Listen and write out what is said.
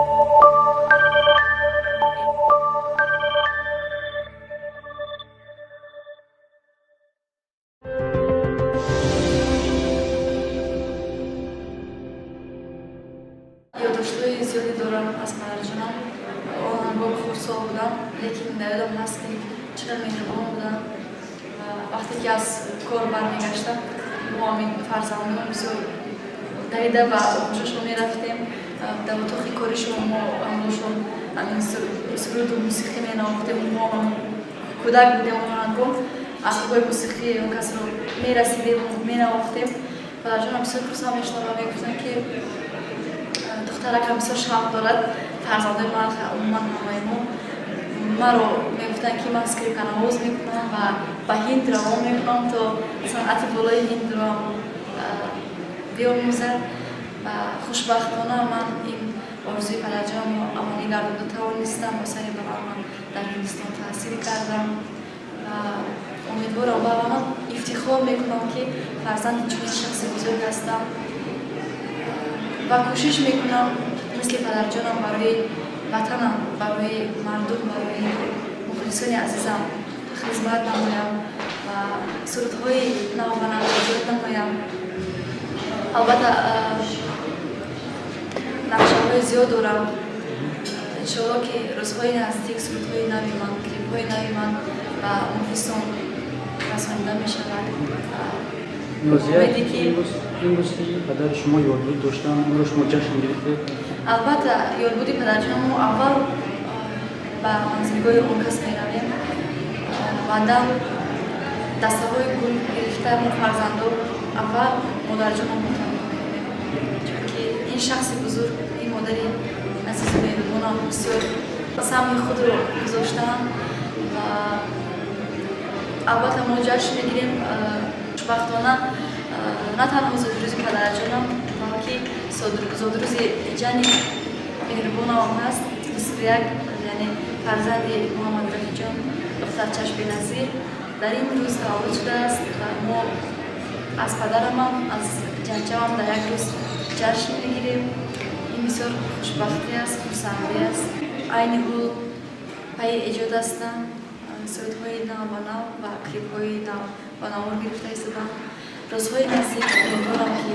Ёддоштҳои зиёде дорам аз падарҷонам. Он ҳангом хурдсол будам, лекин дар ёдам ҳаст, ки чӣ қадр меҳрубон будам. Ва вақте ки аз кор бармегаштам, мо ҳамин фарзандон бисёр давида ба оғӯшашон мерафтем. Дар утоқи коришон мо ҳамроҳшон ҳамин суруду мусиқӣ менавохтем. Мо кӯдак будем он ҳангом, асбобҳои мусиқии он касро мерасидем, менавохтем. Падарҷонам бисёр хурсанд мешуданд ва мегуфтанд, ки духтаракам бисёр шавқ дорад. Фарзандои ман, умуман ҳамаи мо, маро мегуфтанд, ки ман скрипканавоз мекунам ва ба Ҳинд равон мекунам, то санъати болои ҳиндро биомӯзад. Ва хушбахтона ман ин орзуи падарҷонамро амалӣ гардонда тавонистам. Бо сари баланд ман дар Ҳиндистон таҳсил кардам ва умедворам ва ман ифтихор мекунам, ки фарзанди чунин шахси бузург ҳастам ва кӯшиш мекунам мисли падарҷонам барои ватанам, барои мардум, барои мухлисони азизам хизмат намоям ва сурудҳои навбанав эҷод намоям. Албатта, нақшаҳои зиёд дорам. Иншоалло, ки рӯзҳои наздик сурудҳои нави ман, клипҳои нави ман ба мухлисон расонида мешавад. Умеде ки имрӯз ки падари шумо ёдбуд доштанд, онро шумо ҷашн гирифтед? Албатта, ёдбуди падарҷонам мо аввал ба манзилгоҳи он кас меравем. Баъдан дастаҳои гул гирифта мо фарзандо аввал модарҷонамро тамошо мекунем, чунки ин шахси бузург, ин модари азизу меҳрубонам бисёр саҳми худро гузоштаанд ва албатта мо ҷашн мегирем. Хушбахтона на танҳо зодрӯзи падарҷонам, балки зодрӯзи ҷани меҳрубонамам ҳаст, 21, яъне фарзанди Муҳаммад Рафиҷон, духтарчаш Беназир дар ин рӯз таваллуд шудааст ва мо аз падарамам, аз ҷанчавам дар як рӯз ҷашн мегирем. Ин бисёр хушбахтӣ аст, хурсандӣ аст. Айни ҳол пайи эҷод ҳастам. Сурудҳои нав ба нав ва клипҳои нав ба навор гирифта истодам. Рӯзҳои наздик умедворам, ки